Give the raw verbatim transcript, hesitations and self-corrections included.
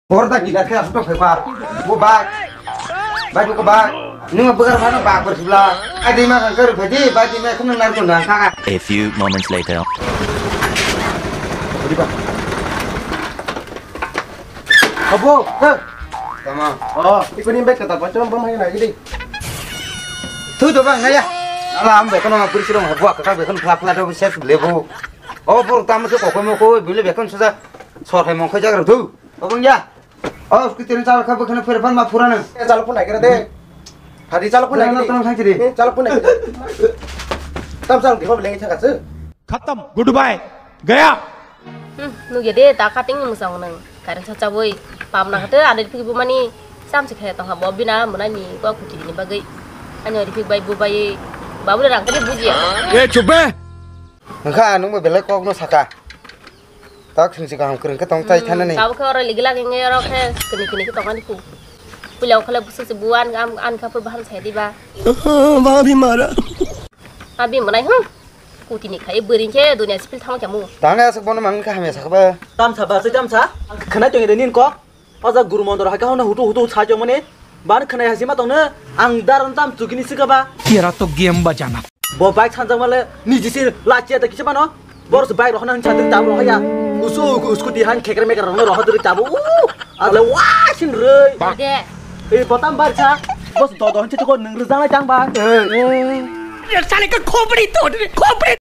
Hor da gila khe asuk tong phai pa. Bo bag. Bag ko bag. Nung bugar phano bag ber sibla. Ai dei ma kan kar phai di, bag di ma khun nar ko nang kha. A few moments later. Abo, ha. Tama. Oh, ikuni bag kata pa chom bom hai na gidi. Thu do bang ya. Ala am be kono ma puri sirong habo ka be kon phla phla do ses lebo. O bor tam se ko ko mo ko bile be kon suda. Sor hai mong khai jagra thu. Obong ya. Oh, scooty ni chalok kha bwkhano phera phan ma phurano. Eh, chalok phunai kira de. Phadi chalok phunai kira. Tong thang kiri. Eh, chalok phunai kira. Tam chalok dikhon leng thang kasu. Khatam, goodbye. Gaya. Hmm, nugya de ta khating ni musang nang. Karen sa chaboi. Pam na khate ade phik bu mani sam se khe tong ha bo bina munai ni ko kuti ni bagai. Ani ri phik bai bu bai. Babu rang kadi buji. Eh, chup be. Nangkha nung belai kok no saka. Tak sing si kaham kwrwng khe tong tai thanani. Tabuk khe oro ligilak wngwi oro khe kini kini khe tongmani pu. Puila okhole busuk se buan gam an kapur bahan sai diba. Babi mara. Abi manai hm. Kutini khai bwrwi khe dunia sipil thang khamu. Tang asuk bono mang kha hamya sakba. Tam sa ba se tam sa. Khwnai tong de nin kok. Oja guru mondor hai kahona hutu hutu sai jomani. Ban khwnai hasi ma tongno ang daran tam chukini sikaba. Tera to game bajana. Bo bike sanjak male niji si lachi ata kisa mano. Boros bike rohona hin chadri tabu rohaya. Usu uku scooty han khekre mekre rohona rohadri tabu. Ale wa sin rei. De. Ei botam bar cha. Bos dodo hin chiko nung rizang lai tang ba. Sale ka khopri to khopri.